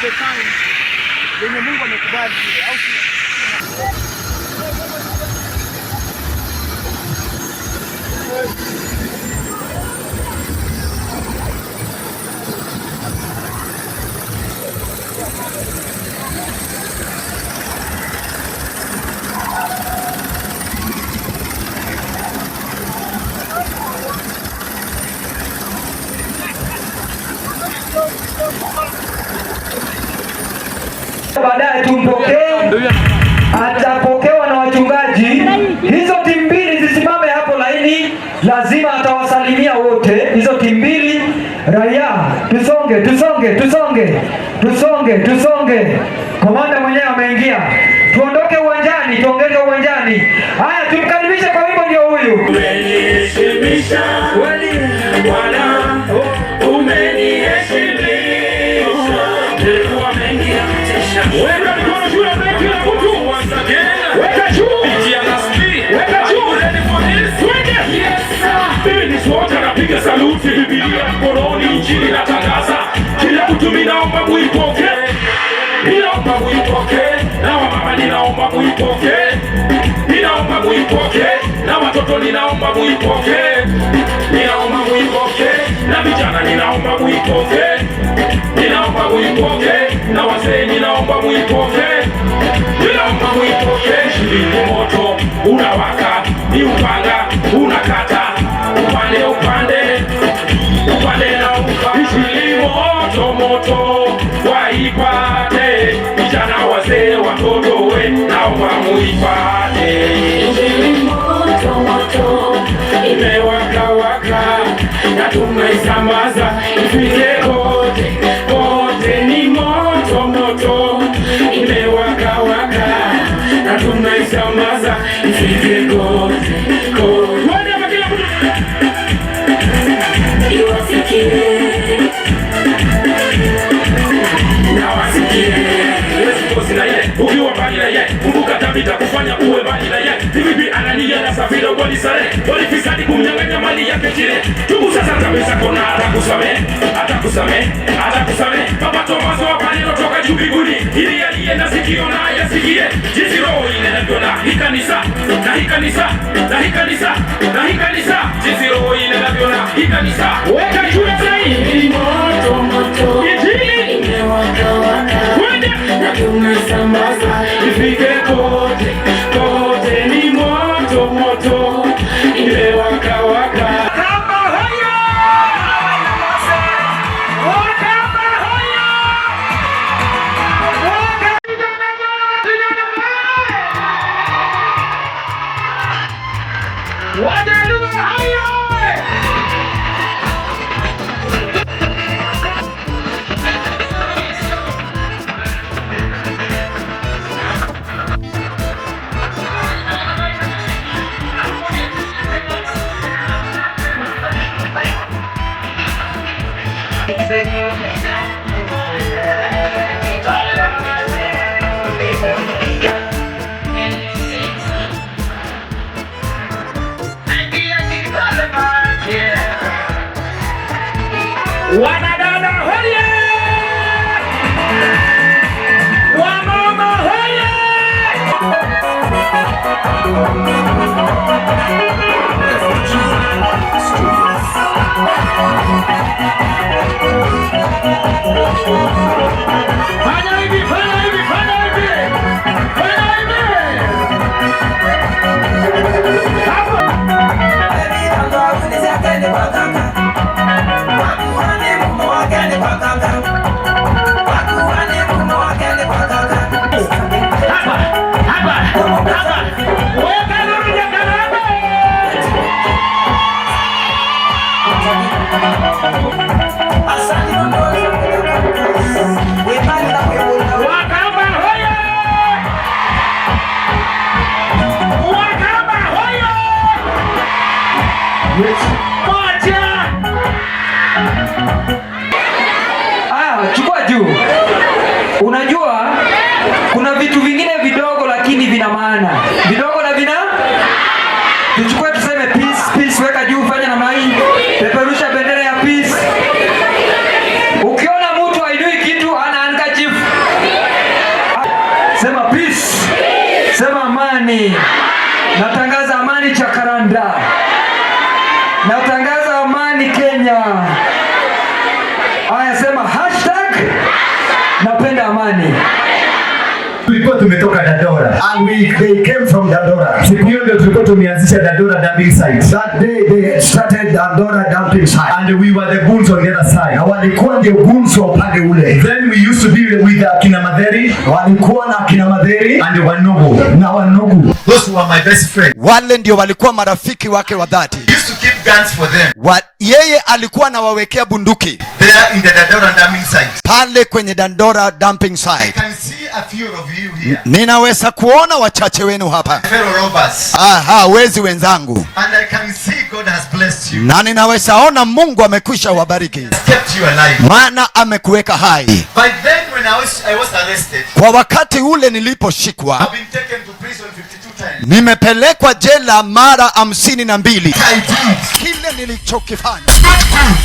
the time yenye Mungu amekubali ile, au sio? Baadaye tumpokee, atapokewa na wachungaji. Hizo timu mbili zisimame hapo laini, lazima atawasalimia wote, hizo timu mbili. Raia, tusonge, tusonge, tusonge, tusonge, tusonge. Komanda mwenyewe ameingia, tuondoke uwanjani, tuongeze uwanjani. Haya, tumkaribishe kwa wimbo, ndio huyu. Umeniheshimisha Bwana, umeniheshimisha. Nilikuwa mengi ya kutisha. Weka mikono juu ya kila mtu. Once again. Weka juu. Weka juu. Ready for this? Twende. Yes sir. Mimi ni SWAT napiga saluti, Biblia mkononi, injili natangaza. Kila mtu mimi naomba muipokee. Ninaomba muipokee. Na wamama ninaomba muipokee. Ninaomba muipokee. Na watoto ninaomba muipokee. Ninaomba muipokee. Na vijana ninaomba muipokee. Ninaomba muipokee. Na wazee ninaomba muipokee. Ninaomba muipokee. Injili moto unawaka, ni upanga unakata, upande upande upande na upande. Injili moto moto waipate, vijana wazee watoto we, naomba muipate. Injili moto moto Imewaka waka na tumeisambaza ifike kote kote, ni moto moto. Imewaka waka na tumeisambaza ifike kote kote. Twende hapa kila mtu. Iwafikie. Na wasikie. Huwezi kosi na ye ukiwa mbali na ye, kumbuka dhambi itakufanya uwe mbali na ye. Ni vipi Anania na Safira walisare walifisadi kumnyang'anya mali yake chile. Tubu sasa dhambi zako na atakusamehe, atakusamehe, atakusamehe. Baba Tomaso hapa neno toka juu mbinguni, ili aliye na sikio na ayasikie jinsi Roho inenavyo na hii kanisa, na hii kanisa, na hii kanisa, na hii kanisa, jinsi Roho inenavyo na hii kanisa. Weka juu ya sahihi. Moto moto Injili imewaka waka twende na tumeisambaza ifike kote kote, ni moto moto, imewaka waka. Kamba hoyo! Wakamba hoyo! Waka- Wajaluo hoyo! Wanadada hoye! Wamama hoye! Fanya hivi, fanya hivi, fanya hivi. Fanya hivi. Hapo. Hapa, hapa, hapa. Weka nuru Jacaranda. Wakamba hoye! Wakamba hoye! Moja. Ah, chukua juu. Unajua kuna vitu vingine vidogo lakini vina maana. Vidogo na vina. Tuchukue tuseme peace, peace, weka juu, fanya namna hii. Peperusha bendera ya peace. Ukiona mtu hainui kitu ana handkerchief. Sema #NapendaAmani. Tulikuwa tumetoka Dandora. And they came from Dandora. Siku hiyo ndio tulikuwa tumeanzisha Dandora dumping site. That day they started Dandora dumping site. And we were the goons on the other side. Na walikuwa ndio goons wa upande ule. Then we used to be with akina Madheri Walikuwa na akina Madheri and Wanugu. Na Wanugu. Those were my best friends. Wale ndio walikuwa marafiki wake wa dhati. Used to keep guns for them Yeye alikuwa anawawekea bunduki there in the Dandora dumping site. Pale kwenye Dandora dumping I site. can see a few of you here. Ninaweza kuona wachache wenu hapa. Fellow robbers. Aha, wezi wenzangu. And I can see God has blessed you. Na ninaweza ona Mungu amekwisha wabariki. Has kept you alive. Maana amekuweka hai. By then when I was arrested, Kwa wakati ule niliposhikwa, I've been taken to prison 52 times. Nimepelekwa jela mara 52. I did. Kile nilichokifanya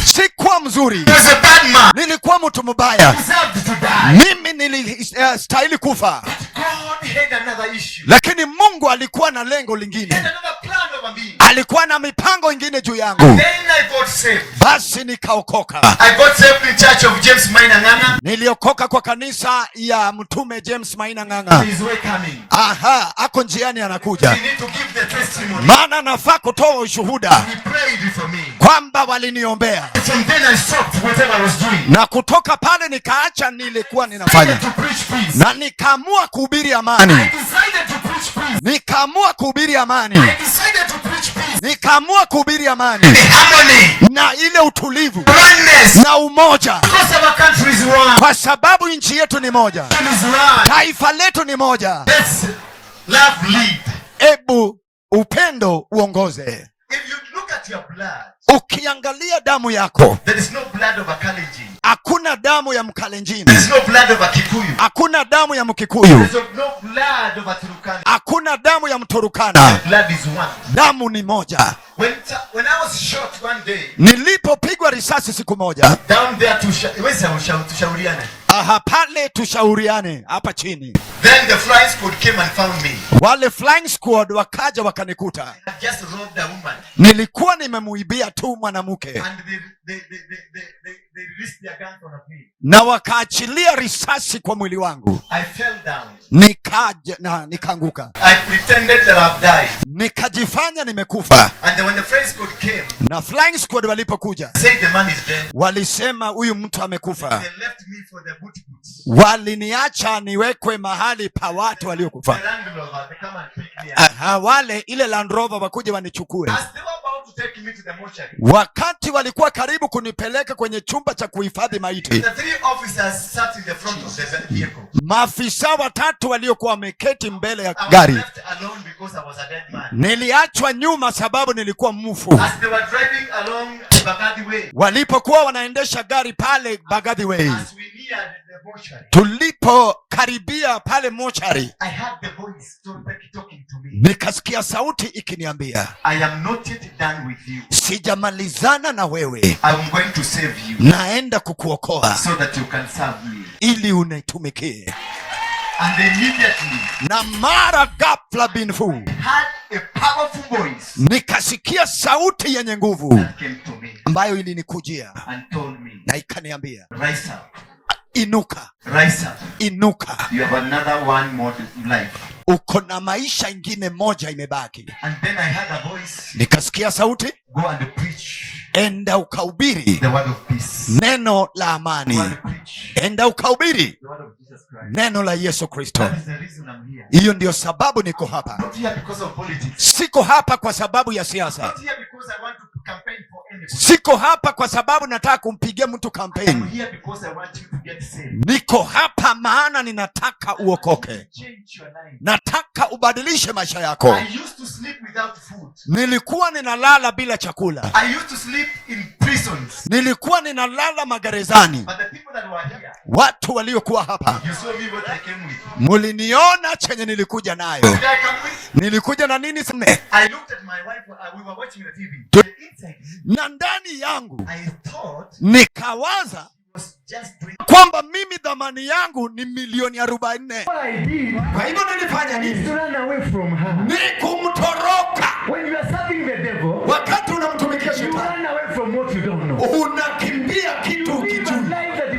sikuwa mzuri, I was a bad man. Nilikuwa mtu mbaya. Deserved to die. Mimi nilistahili kufa, God had another issue. Lakini Mungu alikuwa na lengo He lingine, had another plan over me. Alikuwa na mipango ingine juu yangu. Then I got saved. Basi nikaokoka. I got saved in church of James Maina Ng'ang'a. Niliokoka kwa kanisa ya Mtume James Maina Ng'ang'a. His way coming. Aha, ako njiani anakuja, He need to give the testimony. Maana nafaa kutoa ushuhuda He prayed for me. Kwamba waliniombea, From then I stopped whatever I was doing. Na kutoka pale nikaacha nilikuwa ninafanya, Decided to preach peace. Na nikaamua kuhubiri amani. I decided to preach peace. Nikaamua kuhubiri amani, I decided to preach peace. Nikaamua kuhubiri amani The harmony, na ile utulivu oneness. Na umoja, Because our country is one. Kwa sababu nchi yetu ni moja, Is one. Taifa letu ni moja. Let's love lead. Ebu upendo uongoze. If you look at your blood, Ukiangalia damu yako, there is no blood of a Kalenjin. Hakuna damu ya Mkalenjini, There is no blood of a Kikuyu. Hakuna damu ya Mkikuyu, There is no blood of a Turkana. Hakuna damu ya Mturukana. Blood is one. Damu ni moja. When I was shot one day, Nilipopigwa risasi siku moja, down there to where's our tushauriane? Aha, pale tushauriane hapa chini, Then the flying squad came and found me. Wale flying squad wakaja wakanikuta. I had just robbed a woman. Nilikuwa nimemuibia tu mwanamke And they released their guns on me. Na wakaachilia risasi kwa mwili wangu, I fell down. Nikaja na nikaanguka, I pretended that I've died. Nikajifanya nimekufa. And then when the flying squad came, Na flying squad walipokuja, said the man is dead. Walisema huyu mtu amekufa. They left me for the boot boots. Waliniacha niwekwe mahali pa watu waliokufa. The Land Rover, they come and pick me up. Aha, wale ile Land Rover wakuje wanichukue. As they were about to take me to the mortuary, Wakati walikuwa karibu kunipeleka kwenye chumba cha kuhifadhi maiti, the three officers sat in the front of the vehicle. Maafisa watatu waliokuwa wameketi mbele ya I was gari, left alone because I was a dead man. Niliachwa nyuma sababu nilikuwa mfu. As they were driving along Mbagathi Way, Walipokuwa wanaendesha gari pale Mbagathi Way, as we neared the mortuary, tulipokaribia pale mochari, I heard the voice talking to me. Nikasikia sauti ikiniambia, I am not yet done with you. Sijamalizana na wewe, I am going to save you naenda kukuokoa so that you can serve me. Ili unitumikie. And immediately Na mara ghafla bin vu, heard a powerful voice nikasikia sauti yenye nguvu that came to me ambayo ilinikujia and told me, na ikaniambia, "Rise up, inuka, rise up. Inuka, You have another one more life." uko na maisha ingine moja imebaki. And then I heard a voice, Nikasikia sauti, "Go and preach enda ukahubiri the word of peace. Neno la amani, Go and preach enda ukahubiri the word of Jesus Christ." neno la Yesu Kristo. That is the reason I'm here. Hiyo ndio sababu niko hapa. Not here because of politics. Siko hapa kwa sababu ya siasa. Not here because I want to campaign for anybody. Siko hapa kwa sababu nataka kumpigia mtu I'm kampeni. here because I want you to get saved. Niko hapa maana ninataka uokoke, Change your life. Nataka ubadilishe maisha yako. I used to sleep without food. Nilikuwa ninalala bila chakula, I used to sleep in prisons. Nilikuwa ninalala magerezani. But the people that were here, Watu waliokuwa hapa, you saw me what I came with. Muliniona chenye nilikuja nayo. Did I come with? Nilikuja na nini? Sine. I looked at my wife. We were watching the TV. Inside me, Na ndani yangu I thought nikawaza was just doing. Kwamba mimi dhamani yangu ni milioni 40. What I did Kwa hivyo nilifanya is nini? to run away from her. Ni kumtoroka. When you are serving the devil, Wakati unamtumikia you shetani, run away from what you don't know. unakimbia kitu You live a ukijui. life that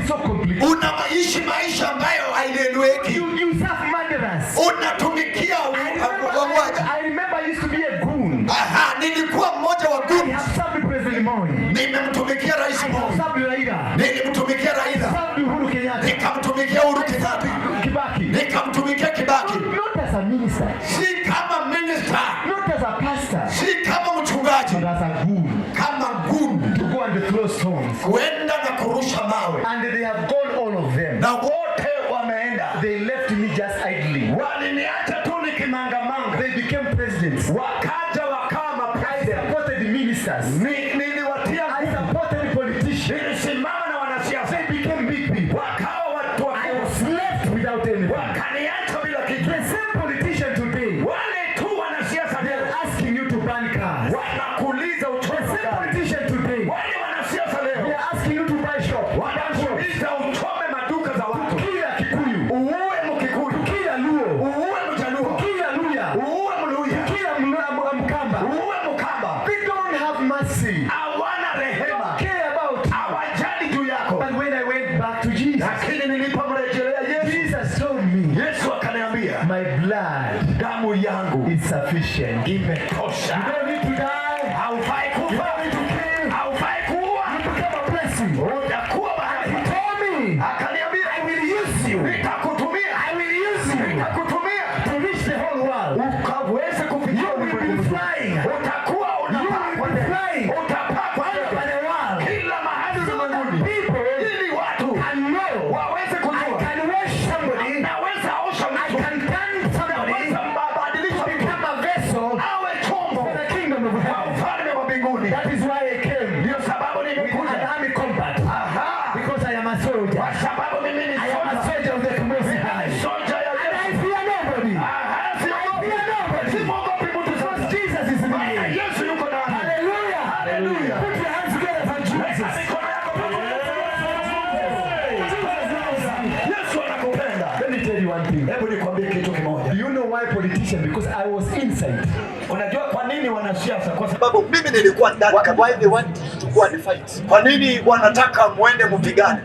Unaishi maisha ambayo haieleweki. You serve murderers. Unatumikia wauaji. I remember I used to be a goon. Aha, nilikuwa mmoja wa I goons. have served President Moi. Nimemtumikia Rais I Moi. have served Raila. Nilimtumikia Raila. Served Uhuru Kenyatta. Nikamtumikia Uhuru Kenyatta. Kibaki. Nikamtumikia Kibaki. Not as a minister. Si kama minister, Not as a pastor. si kama mchungaji, But as a goon. kama goon. To go and throw stones. Kuenda na kurusha mawe. And they have gone, all of them. Na wote wameenda. They left me just idling. Waliniacha tu nikimangamanga. They became presidents. Wakaja wakawa I mapresident. supported ministers. Niliwatia I supported politicians. Nilisimama na wanasiasa. They became big people. Wakawa watu I wakubwa. was left without anything. Wakaniacha bila kitu. The same politician today, Wale tu wanasiasa they leo are asking you to ban cars. wanakuuliza The uchome same magari. politician today, Wale wanasiasa they leo are asking you to buy shop, ban shops, wanakuuliza uchome maduka za watu. kill a Kikuyu, Uue Mkikuyu, kill a Luo, uue Mjaluo, kill a Luya, uue Mluya, kill a Mkamba. uue Mkamba. They don't have mercy. Hawana rehema, Care about you. hawajali juu yako. But when I went back to Jesus, Lakini nilipomrejelea Yesu, Jesus told me, Yesu akaniambia, my blood damu yangu is sufficient. You imetosha. don't need to die. Haufai You kufa, don't need to kill. haufai kuua, You become a blessing. utakuwa He baraka. told me, Akaniambia, I will use you. nitakutumia, I will use you nitakutumia to reach the whole world. ukaweze kufikia You will be ulimwengu mzima. flying. Utakuwa You unapaa will kwa be ndege. flying Utapaa kwa all over ndege the world. kila mahali So that ulimwenguni, people ili watu can know waweze I kujua can wash somebody. naweza osha I mtu, can turn somebody naweza mbadilisha to mtu become a vessel awe chombo for the kingdom of kwa heaven. ufalme wa mbinguni. That is why I came Ndio sababu with an nimekuja. army combat. Aha, Because I am a soldier. kwa sababu mimi ni I am a soja, soldier of the Most High. soja ya And Yesu. I fear nobody. Aha, I siogopi, fear nobody. simwogopi mtu Because sasa. Jesus is in Maana me. Yesu yuko nami. Hallelujah. Hallelujah. Put your hands together for Weka Jesus. mikono yako pamoja. Jesus loves you. Yesu anakupenda. Let me tell you one thing. Hebu nikwambie kitu kimoja. Do you know why politicians? Because I was inside. Unajua kwa nini wanasiasa? Kwa Sababu mimi nilikuwa ndani. Why they want you to go and fight? Kwa nini wanataka muende mpigane?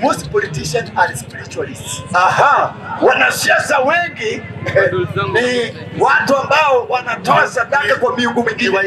Most politicians are spiritualists. Aha, wanasiasa wengi ni watu ambao wanatoa sadaka kwa miungu mingine.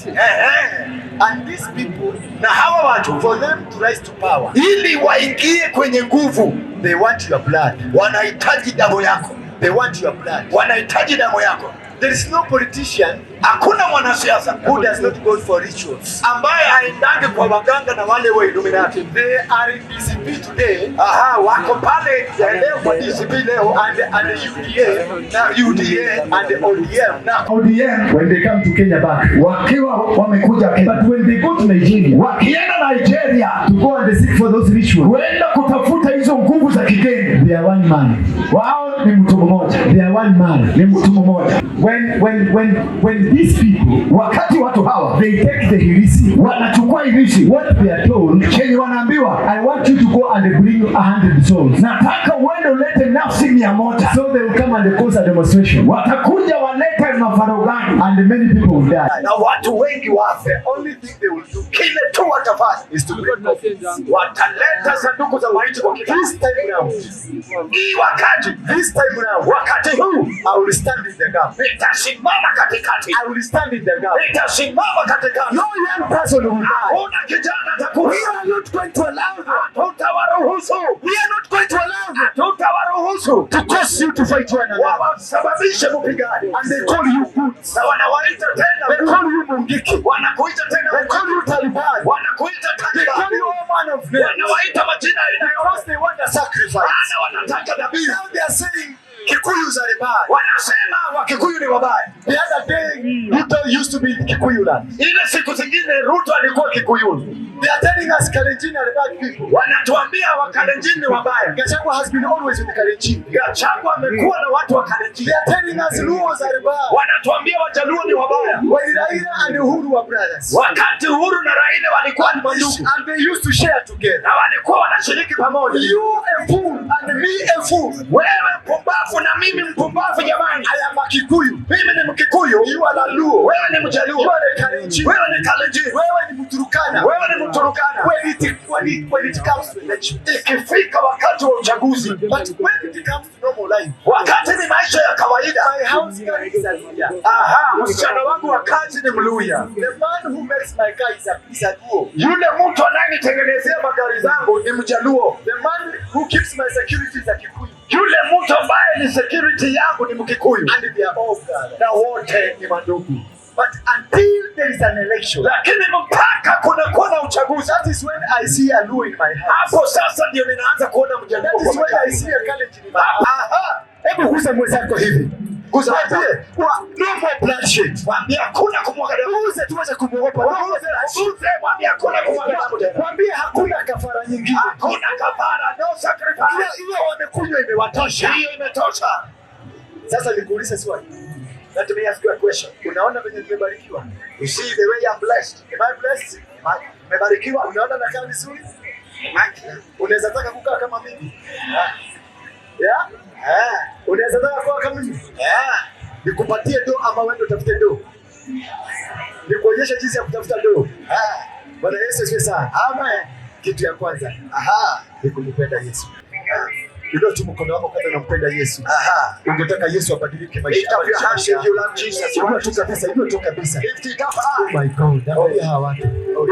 Ehe. And these people, Na hawa watu for them to rise to power, ili waingie kwenye nguvu, they want your blood. wanahitaji damu yako, They want your blood. wanahitaji damu yako. There is no politician Hakuna mwanasiasa who does not go for rituals. ambaye aendange kwa waganga na wale wa Illuminati. They are in DCP today Aha, wako pale leo kwa DCP leo and the UDA na UDA and the ODM. na ODM when they come to Kenya back. wakiwa wamekuja Kenya, But when they go to Nigeria wakienda Nigeria to go and seek for those rituals, kuenda kutafuta hizo nguvu za kigeni, they are one man. wao ni mtu mmoja, They are one man. ni mtu mmoja. When these people, Wakati watu hawa they take the hirisi, wanachukua irisi, what they are told, chenye wanaambiwa, I want you to go and bring 100 souls. nataka uende ulete nafsi 100. So they will come and cause a demonstration, Watakuja walete mafarogani and many people will die. na watu wengi wafe. The only thing they will do Kile tu watafanya is to bring coffins. wataleta sanduku za maiti kwa kila This time round, hii wakati, this time round, wakati huu I will stand in the gap. nitasimama katikati, I will stand in the gap. nitasimama katikati. No young person will die. Hakuna kijana atakufa. We are not going to allow them. Hatutawaruhusu, We are not going to allow them hatutawaruhusu to cause you to fight one another. wawasababishe mpigane. And they call you goods. Na wanawaita They tena, call you Mungiki. wanakuita tena, They call you Taliban. wanakuita They call Taliban, you all man of names. wanawaita majina aina yote, Because they want a sacrifice. maana wanataka dhabihu. Now they are saying Kikuyus are bad. Wanasema Wakikuyu ni wabaya. The other day, Ruto used to be in Kikuyu land. Ile siku zingine Ruto alikuwa Kikuyuni. They are telling us Kalenjin are bad people. Wanatuambia Wakalenjin ni wabaya. Gachagua has been always with Kalenjin. Gachagua amekuwa na watu wa Kalenjin. They are telling us Luos are bad. Wanatuambia Wajaluo ni wabaya. When Raila and Uhuru were brothers. Wakati Uhuru na Raila walikuwa ni mandugu And they used to share together. na walikuwa wanashiriki pamoja. You a fool and me a fool. Wewe mpumbavu na mimi mpumbavu jamani. I am a Kikuyu. Mimi ni Mkikuyu, You are a Luo. wewe ni Mjaluo, You are a Kalenjin. wewe ni Kalenjin, Wewe ni Mturukana. wewe ni Mturukana. When it comes to election. Ikifika wakati wa uchaguzi, But when it comes to normal life, wakati ni maisha ya kawaida, my house girl is a Luhya. aha, msichana wangu wa kazi ni Mluya. The man who makes my car is a Luo. Yule mtu anayenitengenezea magari zangu ni Mjaluo. The man who keeps my security is a Kikuyu. Yule mtu ambaye ni security yangu ni Mkikuyu, And they are all brothers. Na wote ni mandugu. But until there is an election, Lakini mpaka kunakuwa na uchaguzi, that is when I see a Luo in my house. Hapo sasa ndio ninaanza kuona Mjaluo. That is when I see a Kalenjin in my house. Aha, Hebu gusa mwenzako hivi. Gusa. Mwambie, no more bloodshed. Mwambie hakuna kumwaga damu. Guze tuweze kumwogopa. No more bloodshed. Guze, mwambie hakuna kumwaga damu tena. Mwambie hakuna kafara nyingine. Hakuna kafara, no sacrifice. Hiyo wamekunywa imewatosha. Hiyo imetosha. Sasa nikuulize swali. Let me ask you a question. Unaona venye nimebarikiwa? You see the way I'm blessed. Am I blessed? Nimebarikiwa. Unaona nakaa vizuri? Unaweza taka kukaa kama mimi? Yeah? Unaweza taka kuwa kama mimi? Yeah. Nikupatie do ama wewe utafute do? Nikuonyeshe jinsi ya kutafuta do. Bwana Yesu asifiwe sana. Amen. Kitu ya kwanza Aha. ni kumpenda Yesu. Inua tu mkono wako kama unampenda Yesu. Aha. Ungetaka Yesu abadilike maisha. Lift up your hands if you love Jesus. Inua tu kabisa, inua tu kabisa. Lift it up Oh high. my God, angalia hawa watu.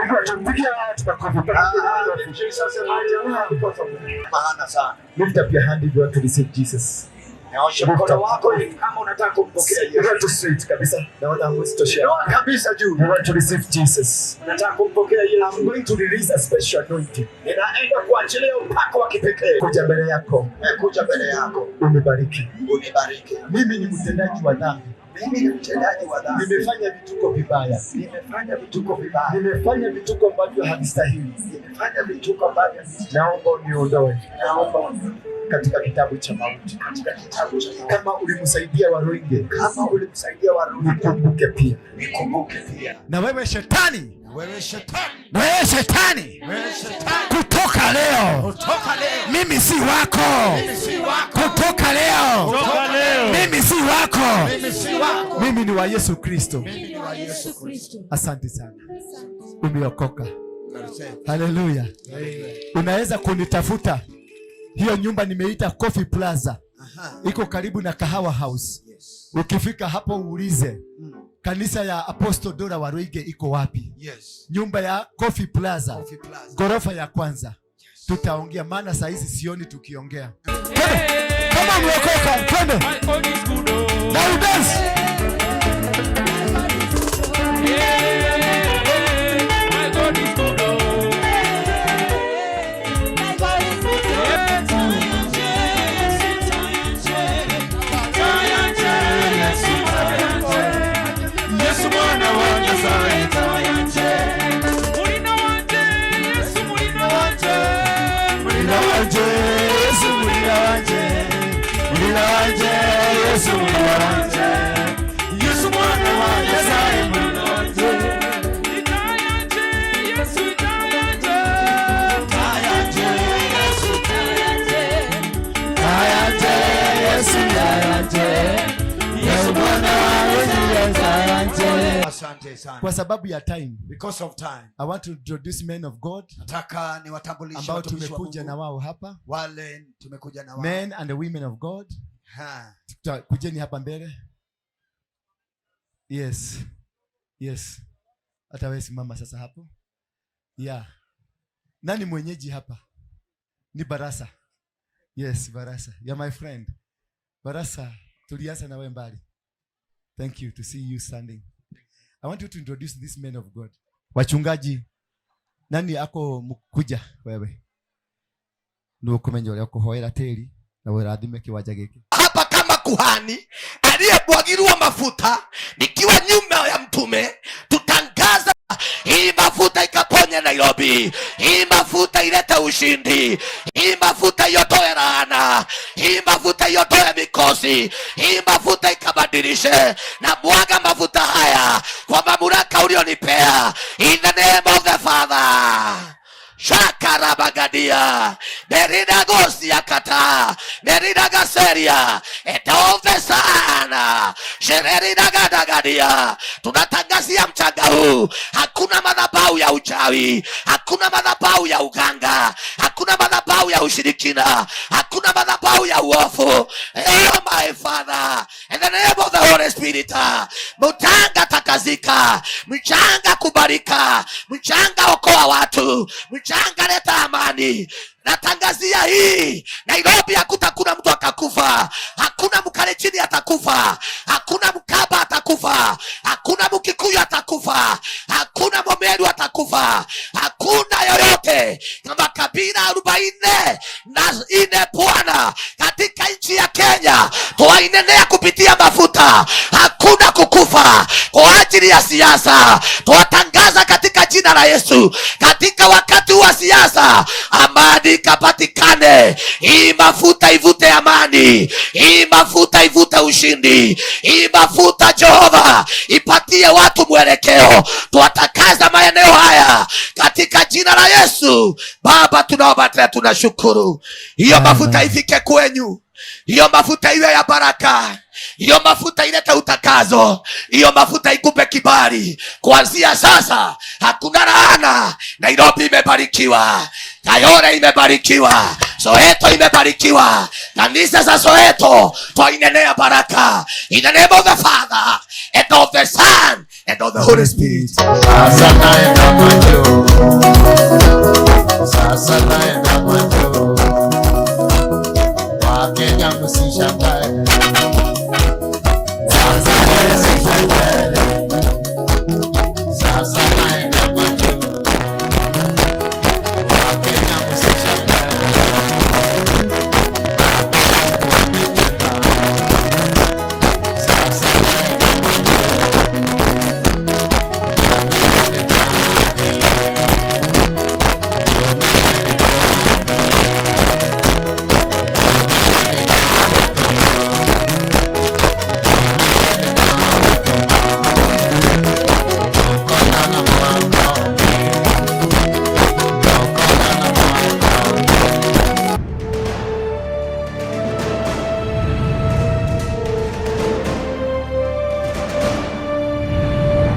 Inua tu, pigia watu makofi. Ah, give Jesus a mighty hand because of maana sana. Lift up your hand if you want to receive Jesus. Nyoosha mkono wako kama unataka kumpokea Yesu. Inua tu straight kabisa. Naona hamwezi toshea. Inua kabisa juu. You want to receive Jesus. Unataka kumpokea Yesu. I'm going to release a special anointing. Ninaenda kuachilia upako wa kipekee. Kuja mbele yako. Kuja mbele yako. Unibariki. Unibariki. Mimi ni mtendaji wa dhambi. Mimi ni mtendaji wa dhambi. Nimefanya vituko vibaya. Nimefanya vituko vibaya. Nimefanya vituko ambavyo havistahili. Nimefanya vituko ambavyo Naomba uniondoe naomba uniondoe katika kitabu cha mauti. Katika kitabu cha mauti. Kama ulimsaidia Waruinge, Kama ulimsaidia Waruinge, nikumbuke pia. Nikumbuke pia. Na wewe shetani, Wewe shetani, na wewe shetani, wewe shetani, kutoka leo kutoka leo mimi si wako. Mimi si wako. Kutoka leo Kutoka leo mimi si wako. Mimi si wako. Mimi ni wa Yesu Kristo. Mimi ni wa Yesu Kristo. Asante sana, umeokoka. Haleluya. Unaweza kunitafuta hiyo nyumba nimeita Coffee Plaza, iko karibu na Kahawa House. Ukifika hapo uulize kanisa ya Apostle Dora Waruinge iko wapi? Nyumba ya Coffee Plaza, Coffee Plaza. Ghorofa ya kwanza. Tutaongea, maana saa hizi sioni tukiongea. Twende. Kama umeokoka, twende. Now dance. Yesu mwana wa Nyasaye, mulina wanje Yesu, mulina wanje, Mulina wanje Yesu, mulina wanje, mulina wanje Yesu, mulina wanje, Yesu mwana wa Nyasaye, mulina wanje, itayanje Yesu, itayanje, Tayanje Yesu, tayanje Yesu, tayanje Yesu mwana wa Nyasaye, tayanje. Asante sana. Kwa sababu ya time, Because of time. I want to introduce men of God Nataka niwatambulishe ambao watumishi wa tumekuja Mungu. na wao hapa. Wale tumekuja na wao. Men and the women of God. Ha. Kujeni hapa mbele. Yes. Hata wewe simama sasa hapo. Yeah. Nani mwenyeji hapa? Ni Barasa. Yes, Barasa. You're my friend. Barasa, tulianza na wewe mbali. Thank you to see you standing. I want you to introduce this men of God. Wachungaji, nani ako mkuja wewe? Nĩ ũkũmenya ũrĩa ũkũhoera tĩri na ũrathime kĩwanja gĩkĩ. Hapa kama kuhani aliyemwagiliwa mafuta nikiwa nyuma ya mtume, tutangaza hii mafuta ikaponye Nairobi, hii mafuta ilete ushindi, hii mafuta iondoe laana, hii mafuta iondoe mikosi, hii mafuta ikabadilishe. Na mwaga mafuta haya kwa mamlaka ulionipea, in the name of the Father. Shakarabagadia Meridagosia kata Meridagaseria etove sana Shereridagadagadia. Tunatangazia mchanga huu, hakuna madhabahu ya uchawi, hakuna madhabahu ya uganga, hakuna madhabahu ya ushirikina, hakuna madhabahu ya uovu. Oh my Father, in the name of the Holy Spirit, mchanga takazika, mchanga kubarika, mchanga okoa watu, mchanga leta amani. Natangazia hii Nairobi, hakutakuna mtu akakufa, hakuna Mkalenjini atakufa, hakuna Mkamba atakufa, hakuna Mkikuyu atakufa, hakuna Mmeru atakufa, hakuna yoyote kama kabila 44 Bwana, katika nchi ya Kenya twainenea kupitia mafuta, hakuna kukufa kwa ajili ya siasa. Twatangaza katika jina la Yesu, katika wakati wa siasa amani ikapatikane. Hii mafuta ivute amani, hii mafuta ivute ushindi, hii mafuta Jehova ipatie watu mwelekeo. Twatakaza maeneo haya katika jina la Yesu. Baba, tunaomba tena, tunashukuru hiyo mafuta ifike kwenyu, hiyo mafuta iwe ya baraka, hiyo mafuta ilete utakazo, hiyo mafuta ikupe kibali. Kuanzia sasa hakuna laana. Nairobi imebarikiwa, Kayole imebarikiwa, Soweto imebarikiwa. Kanisa za Soweto twainenea baraka. In the name of the Father and of the Son and of the Holy Spirit. Sasa naenda macho. Sasa naenda macho.